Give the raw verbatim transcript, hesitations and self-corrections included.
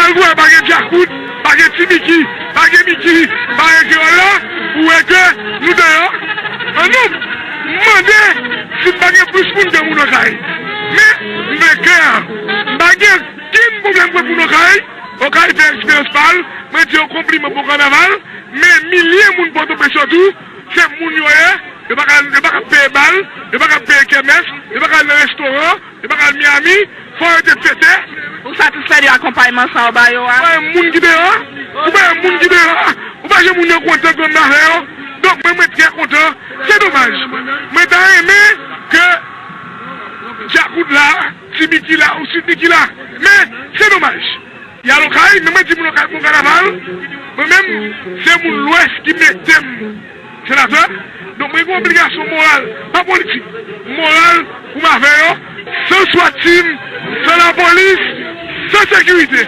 Ou wè pa gen Djakout, pa gen Ti Miki, pa gen Miki, pa gen Kreyòl la, ou wè ke nou deyò. An nou mande si pa gen plis moun ke moun Okay. Men, m vle klè, m pa gen kenn pwoblèm kont moun Okay. Okay fè eksperyans pa l, mwen di yo konpliman pou kanaval, men milye moun Pòtoprens yo tou, se moun yo ye, yo pa ka, yo pa ka peye bal, yo pa ka peye kèmès, yo pa ka al nan restoran, yo pa ka al Miami, fò yo te fete. Ou satisfè de akonpayman sa yo ba yo a? Ou pa wè moun ki deyò a? Ou pa wè moun ki deyò a? Ou pa wè moun yo kontan grann afè yo? Donk, mwen, mwen trè kontan. Se domaj. Mwen ta renmen ke Djakout la, Ti Miki la, ou Sweet Miki la. Men, se domaj. Y al Okay, men mwen di moun Okay bon kanaval. Mwen menm, se moun Lwès ki mete m senatè. Donk, mwen gen obligasyon moral, pa politik, moral pou m avè yo, san SWAT team, san lapolis, san sekirite.